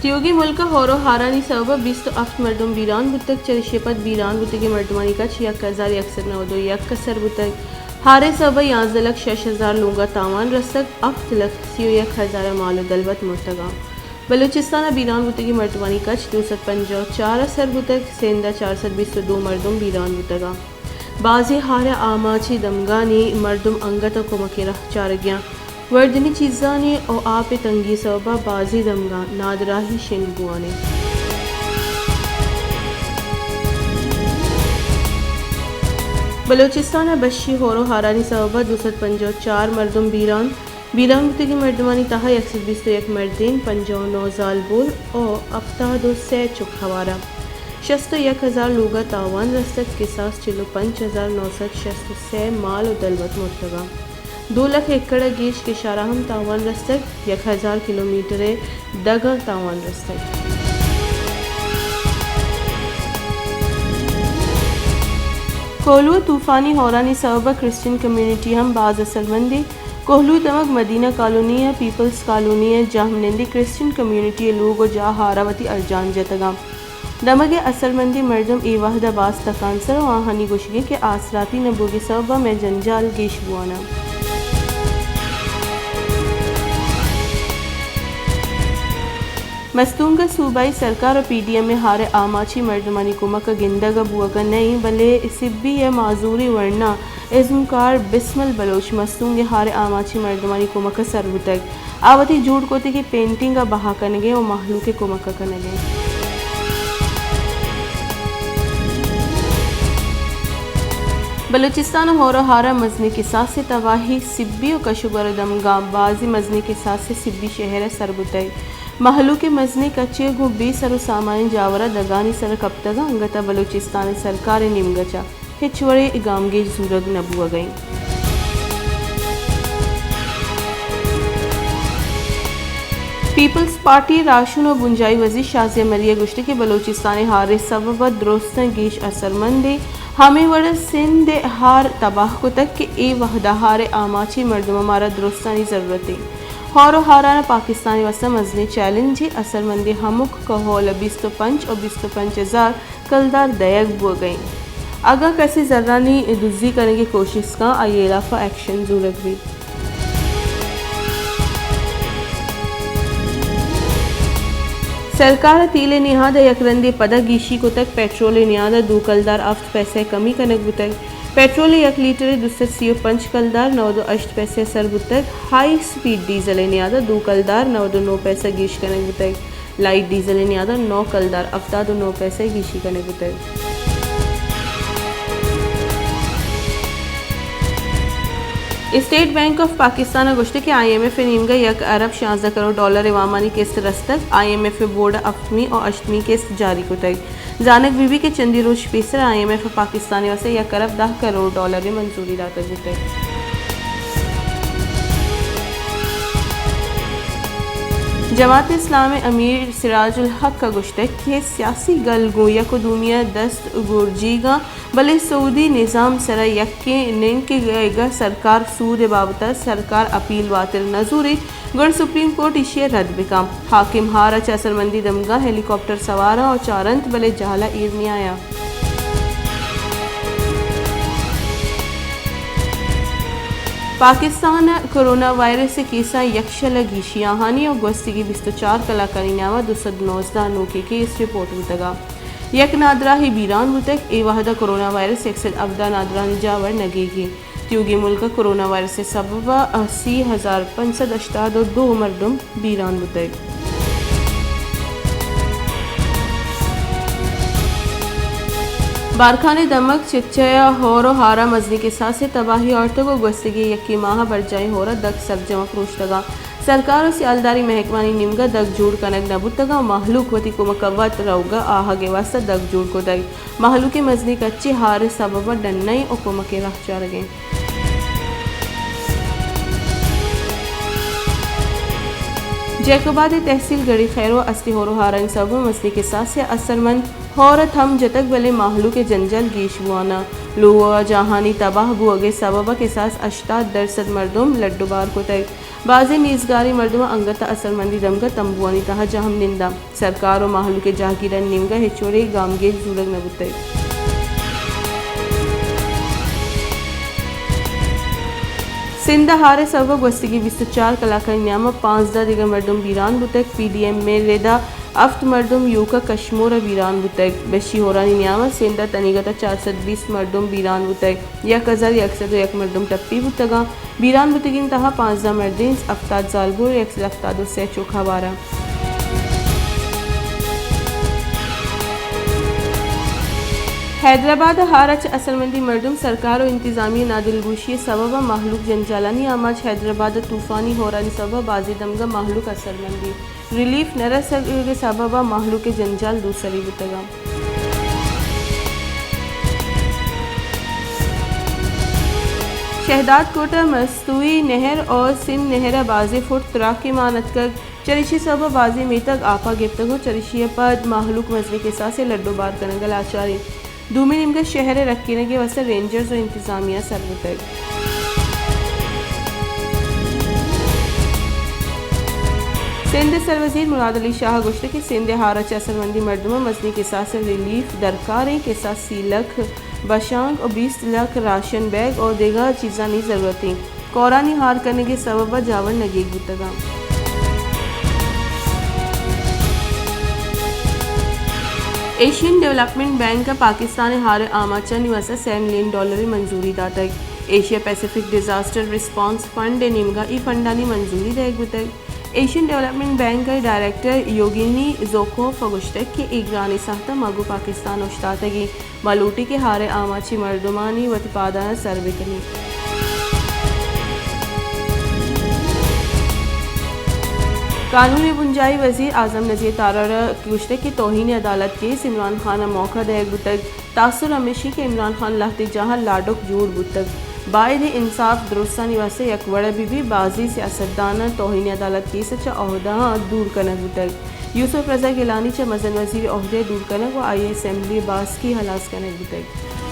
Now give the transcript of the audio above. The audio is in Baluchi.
تیوگیں ملک ء ہور ء ہارانی سبب ء بیست ء ہپت مردم بیران بوتگ، چریشی ء پد بیران بوتگیں مردمانی کچ یک ہزار یک سد نود ء یک ء سر بوتگ۔ ہار ء سبب ء یازدہ لکھ شش ہزار لوگ ء تاوان رستگ، ہپت لکھ سی ء یک ہزار ء مال ء دلوت مرتگ انت۔ بلوچستان ء بیران بوتگیں مردمانی کچ دو سد پنجاہ ء چار ء سر بوتگ، سندھ ء چار سد بیست ء دو مردم بیران بوتگ انت۔ بازیں ہار ء آماچیں دمگانی مردم انگت ء کمک ء راہ چارگ ء انت۔ وردنی چیزانی و آپ ء تنگی ء سبب ء بازیں دمگاں نادراہی شنگ بوان انت۔ بلوچستان ء بشی ہور و ہارانی سبب ء دو سد پنجاہ و چار مردم بیران، بیران بوتگیں مردمانی تہا یک سد بیست و یک مردین، پنجاہ و نو زالبول و ہفتاد و سئے چک ہوار انت۔ شست و یک ہزار لوگ ء تاوان رستگ، کساس چل و پنچ ہزار نو سد شست و سئے مال و دلوت مرتگ انت۔ دو لکھ ایکڑ ء گیش کشار ء ہم تاوان رستگ، یک ہزار کلومیٹر ء دگ ء تاوان رستگ۔ کوہلو ء طوفانی ہورانی سبب ء کرسچن کمیونٹی ہم باز اثرمندی۔ کوہلو دمگ مدینہ کالونی ء پیپلز کالونی ء جہمنندی کرسچن کمیونٹی ء لوگ ء جاہ ہار ء وتی ارجان جتگ انت۔ دمگ ء اثرمندیں مردم اے وہد ء باز تکانسر ء آہانی گوشگ انت کہ آسراتی نہ بوگ ء سبب ء مئے جنجال گیش بوان انت۔ مستونگ ء صوبائی سرکار ء پی ڈی ایم ء ہار ء آماچی مردمانی کمک ء گندگ ء بوگ ء نہ انت، بلے سبی ء معذوری ورنا ازمکار بسمل بلوچ مستونگ ء ہار ء آماچی مردمانی کمک ء سر بوتگ۔ آ وتی جوڑ کتگیں پینٹنگ ء بہا کنگ ء و مہلوک ء کمک ء کنگ ء انت۔ بلوچستان ء ہور ء ہار ء مزنیں کساسے تباہی، سبی و کش و گور ء دمگاں بازیں مزنیں کساسے سبی شہر ء سر بوتگ۔ مہلوک ء مزنیں کچے گوں بے سر و سامانیں جاور ء دگانی سر ء کپتگ ء انگت ء بلوچستان ء سرکار ء نیمگ ء چہ ہچ وڑیں گامگیج زورگ نہ بوگ ء انت۔ پیپلز پارٹی ء راہشون ء بنجاہی وزیر شازیہ مری ء گوشتگ کہ بلوچستان ء ہار ء سبب ء درستاں گیش اثرمند انت، ہمے وڑ ء سندھ ء ہار تباہ کتگ کہ اے وہد ء ہار ء آماچیں مردم ء مارا درستانی ضرورت انت۔ ہور ء ہاران ء پاکستان ء واستہ مزنیں چیلنجے، اثرمندیں ہمک کہول ء بیست ء پنچ ء بیست ء پنچ ہزار کلدار دئیگ بوگ ء انت۔ اگاں کسے زرانی دزی کنگ ء کوشست کن، آئی ء ہلاف ء ایکشن زورگ بیت۔ سرکار ء تیل ء نہاد ء یک رندے پدا گیشی کتگ، پیٹرول ء نہاد ء دو کلدار ہفت پیسہ ء کمی کنگ بوتگ۔ پیٹرول ء یک لیٹر ء دو سد سی و پنچ کلدار نود و ہشت پیسہ ء سر بوتگ، ہائی سپیڈ ڈیزل ء نہاد ء دو کلدار نود و نو پیسہ گیش کنگ بوتگ۔ لائٹ ڈیزل ء نیاد ء نو کلدار ہفتاد و نو پیسہ گیشی کنگ بوتگ۔ اسٹیٹ بینک آف پاکستان ء گوشتگ کہ آئی ایم ایف ء نیمگ ء یک ارب شانزدہ کروڑ ڈالر ء وامانی قسط رستگ۔ آئی ایم ایف ء بورڈ ء ہفتمی و ہشتمی قسط جاری کتگ۔ زانگ بہ بیت کہ چندی روچ پیسر آئی ایم ایف ء پاکستان ء واستہ یک ارب دہ کروڑ ڈالر ء منظوری داتگ بوتگ۔ جماعت اسلام ء امیر سراج الحق ء گوشتگ کہ سیاسی گل گوں یک ء دومی ء دست گورجیگ ء، بلے سعودی نظام سرا یکیں ننکگ ء سرکار سود ء بابت ء سرکار اپیل واتر نہ زوریت، گڑا سپریم کورٹ ایشی ء رد بکن۔ حاکم ہار ء چہ اثرمندی دمگاں ہیلی کاپٹر سوار ء چارنت، بلے جہل ء ایر نیایاں۔ پاکستان ء کرونا وائرس ء کیساں یکشل ء گیشی، آہانی ء گوستگیں بیست و چار کلاکانی نیام ء دو سد نوزدہ نوکیں کیس رپورٹ بوتگ ء یک نادراہے بیران بوتگ۔ اے وہد ء کرونا وائرس یک سد ہبدہ نادراہانی جاور نگیگ انت۔ تیوگیں ملک ء کرونا وائرس ء سبب ء سی ہزار پنچ سد ہشتاد و دو مردم بیران بوتگ۔ بارکھان ء دمگ چکچہ ء ہور ء ہار ء مزنیں کساسے تباہی آرتگ ء گوستگیں یکے ماہ ء برجاہیں ہور ء دگ سرجم ء پروشتگ ء سرکار ء سیالداری محکمانی نیمگ ء دگ جوڑ کنگ نہ بوتگ ء مہلوک وتی کمک ء وت روگ ء آہگ ء واستہ دگ جوڑ کتگ۔ مہلوک ء مزنیں کچے ہار ء سبب ء ڈنّ ء کمک ء راہ چارگ ء انت۔ جیکب آباد ء تحصیل گڑھی خیرو ء استی ہور ء ہارانی سبب ء مزنیں کساسے ء اثرمند ہور ء تھم جتگ، بلے مہلوک ء جنجال گیش بوان ء لوگ ء جاہانی تباہ بوگ ء سبب ء کساس ہشتاد درسد مردم لڈ ء بار کتگ۔ بازیں نیزگاریں مردماں انگت ءَ اثرمندی دمگ ءَ تمبوانی تہا جہم ننداں۔ سرکار ءُ مہلوک ءِ جاہگیرانی نیمگ ءَ ہچ وڑیں گامگیج زورگ نہ بوتگ۔ سندھ ءَ ہار ءِ سبب ءَ گوستگیں بیست ءُ چار کلاکانی نیام ءَ پانزدہ دگہ مردم بیران بوتگ۔ پی ڈی ایم ءِ رد ءَ ہفت مردم یوک ءَ کشمور ءَ بیران بوتگ۔ بشی ہورانی نیام ءَ سندھ ءَ تنیگت ءَ چار سد بیست مردم بیران بوتگ۔ یک ہزار یک سد ءُ یک مردم ٹپی بوتگ اَنت۔ بیران بوتگانی تہا پانزدہ مردین، ہفتاد زالبول، یک سد ہفتاد ءُ سے چوک ہوار اَنت۔ حیدرآباد ءَ ہار ءَ چہ اثرمندیں مردم، سرکار ءُ انتظامیہ ءِ نادلگوشی ءِ سبب ءَ مہلوک جنجالانی آماچ۔ حیدرآباد ءَ طوفانی ہورانی سبب ءَ بازیں دمگ ءَ مہلوک اثرمندی۔ ریلیف نہ رسگ ءِ سبب ءَ مہلوک ءِ جنجال دوسری بوتگ اَنت۔ شہداد کوٹ ءَ مستوئی نہر ءُ سندھ نہر ءَ بازیں فٹ تراکے مان اتکگ۔ چریشی ءِ سبب ءَ بازیں میتگ آپ ءَ گپتگ ءُ چریشی ءَ پد مہلوک مزنیں کساسے لڈ ءُ بار کنگ ءَ لاچار اِنت۔ دومی نیمگ ءَ شہر ءِ رکینگ ءِ واستہ رینجرز ءُ انتظامیہ سر بوتگ۔ سندھ ءِ سروزیر مراد علی شاہ ءَ گوشتگ کہ سندھ ءِ ہار ءَ چہ اثرمندیں مردماں مزنیں کساس ءِ ریلیف درکار اِنت۔ کساس سی لکھ بشانک ءُ بیست لکھ راشن بیگ ءُ دگہ چیزانی ضرورت اِنت۔ کورانی ہار کنگ ءِ سبب ءَ جاور نگیگ بوتگ اَنت۔ ایشین ڈویلپمنٹ بینک ءَ پاکستان ءِ ہار ءِ آماچانی واستہ سئے ملین ڈالر ءِ منظوری داتگ۔ Asia Pacific disaster response fund ءِ نیمگ ءَ اے فنڈانی منظوری دئیگ بوتگ۔ ایشین ڈویلپمنٹ بینک ءِ ڈائریکٹر یوگینی زوکوف ءَ گوشتگ کہ اے گرانیں ساہت ءَ ما گوں پاکستان اوشتاتگ ایں۔ ما لوٹیں کہ ہار ءِ آماچیں مردمانی وتی پاداں سر بہ کنیں۔ قانون ءِ بنجاہی وزیر اعظم نذیر تارڑ ءَ گوشتگ کہ توہین عدالت کیس عمران خان ءَ موقع دئیگ بوتگ۔ تاثر ہمیش اِنت کہ عمران خان لہتے جاہ ءَ لاڈک جوڑ بوتگ۔ باید اِنت انصاف درستانی واستہ یک وڑ ءَ بہ بیت، بازیں سیاستداناں توہین عدالت کیس ءَ چہ عہدہاں دور کنگ بوتگ۔ یوسف رضا گیلانی چہ مزن وزیری عہدہ ءَ دور کنگ ءُ آئی ءِ اسمبلی ءِ باسکی ہلاس کنگ بوتگ۔